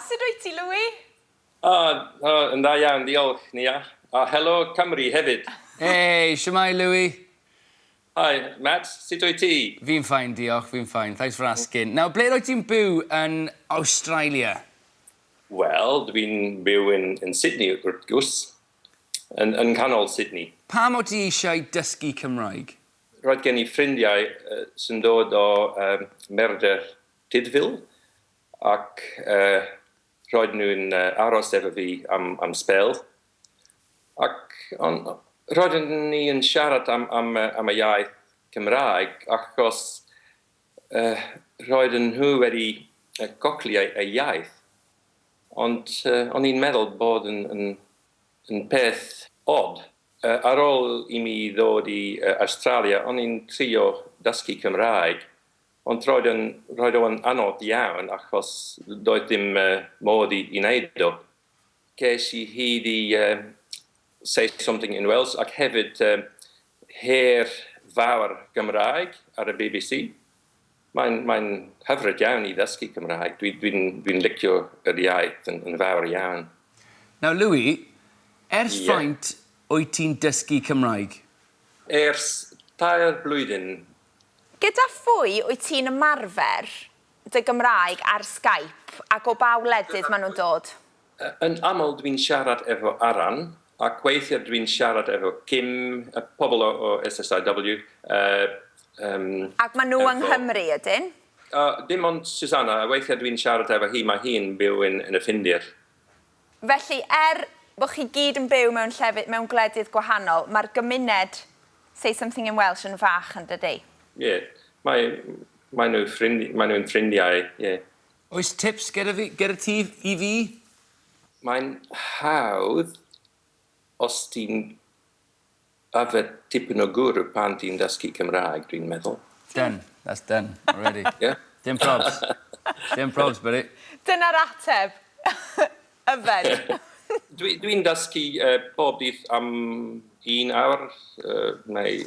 Sut wyt ti, Louis? O, o, yn dda iawn, diolch, Nia. A helo Cymru hefyd. Hey, shwmae, Louis? Hi, Matt, sut wyt ti? Fi'n fine, diolch, fi'n fine. Thanks for asking. Nawr, ble rwyt ti'n byw yn Awstralia? Wel, dwi'n byw yn, yn Sydney, wrth gwrs. Yn, yn canol Sydney. Pam o't ti eisiau dysgu Cymraeg? Roedd gen i ffrindiau uh, sy'n dod o um, Merthyr Tudful ac uh, roedd nhw'n uh, aros efo fi am, am sbel. Ac on, roedden ni yn siarad am, am, am y iaith Cymraeg achos uh, roedden nhw wedi uh, gocli y, y iaith. Ond uh, o'n i'n meddwl bod yn, yn, yn peth od. Uh, ar ôl i mi ddod i uh, Australia, o'n i'n trio dysgu Cymraeg, ond roedd yn, roedd o'n anodd iawn achos doedd dim uh, modd i, i wneud o. Ces i hyd i uh, Say Something in Welsh ac hefyd uh, her fawr Gymraeg ar y BBC. Mae'n mae hyfryd iawn i ddysgu Cymraeg. Dwi'n dwi, dwi, dwi licio yr iaith yn, yn fawr iawn. Nawr, Louis, ers Ie. faint wyt ti'n dysgu Cymraeg? Ers tair blwyddyn. Gyda phwy wyt ti'n ymarfer dy Gymraeg ar Skype ac o ba wledydd maen nhw'n dod? Yn aml dwi'n siarad efo Aran, ac weithiau dwi'n siarad efo Kim, y pobl o, o SSIW. Uh, um, Ac maen nhw yng Nghymru, ydyn? Dim ond Susanna, weithiau dwi'n siarad efo hi, mae hi'n byw yn, yn y Ffindir. Felly, er bod chi gyd yn byw mewn llefydd, mewn gwledydd gwahanol, mae'r gymuned Say Something in Welsh yn fach yn dydy? Ie, yeah. mae, mae nhw ffrind, mae nhw'n ffrindiau, ie. Yeah. Oes tips gyda fi, gyda ti i fi? Mae'n hawdd os ti'n yfed tipyn o gwrw pan ti'n dysgu Cymraeg, dwi'n meddwl. Done. That's done already. Yeah. Dim probs. Dim probs, buddy. Dyna'r ateb. Yfed. Dwi'n dwi dysgu uh, bob dydd am un awr, uh, neu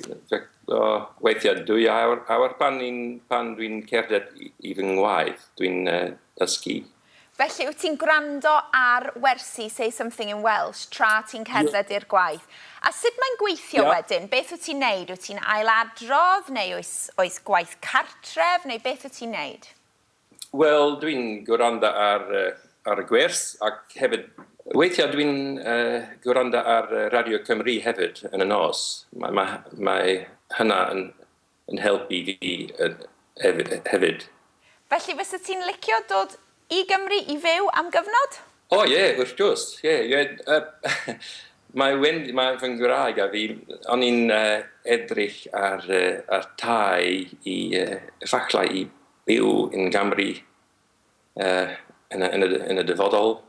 uh, weithiau dwy awr, awr pan, pan dwi'n cerdded i, i fy ngwaith, dwi'n uh, dysgu. Felly, wyt ti'n gwrando ar wersi Say Something in Welsh tra ti'n cerdded i'r gwaith? A sut mae'n gweithio Ie. wedyn? Beth wyt ti'n neud? Wyt ti'n ailadrodd neu oes, oes gwaith cartref neu beth wyt ti'n neud? Wel, dwi'n gwrando ar, uh, ar y gwers ac hefyd, weithiau dwi'n uh, gwrando ar Radio Cymru hefyd yn y nos. Mae, mae, mae hynna yn, yn helpu fi uh, hefyd. Felly, fysa ti'n licio dod i Gymru i fyw am gyfnod? O oh, ie, yeah, wrth gwrs. Ie, yeah, yeah. Uh, mae Wendy, mae fy ngwraig a fi, o'n i'n uh, edrych ar, uh, ar tai i, uh, efallai i byw yn Gymru uh, yn, y, yn, y, yn y dyfodol.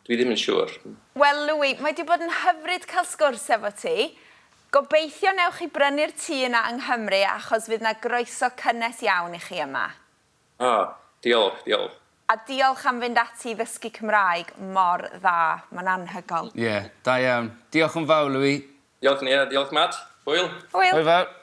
Dwi ddim yn siŵr. Wel, Louis, mae wedi bod yn hyfryd cael sgwrs efo ti. Gobeithio newch chi brynu'r tŷ yna yng Nghymru achos fydd 'na groeso cynnes iawn i chi yma. Ah, diolch, diolch. A diolch am fynd ati i ddysgu Cymraeg mor dda. Mae'n anhygoel. Ie, da iawn. Diolch yn fawr, Louis. Diolch Nia, diolch Matt. Hwyl. Hwyl. Hwyl fawr.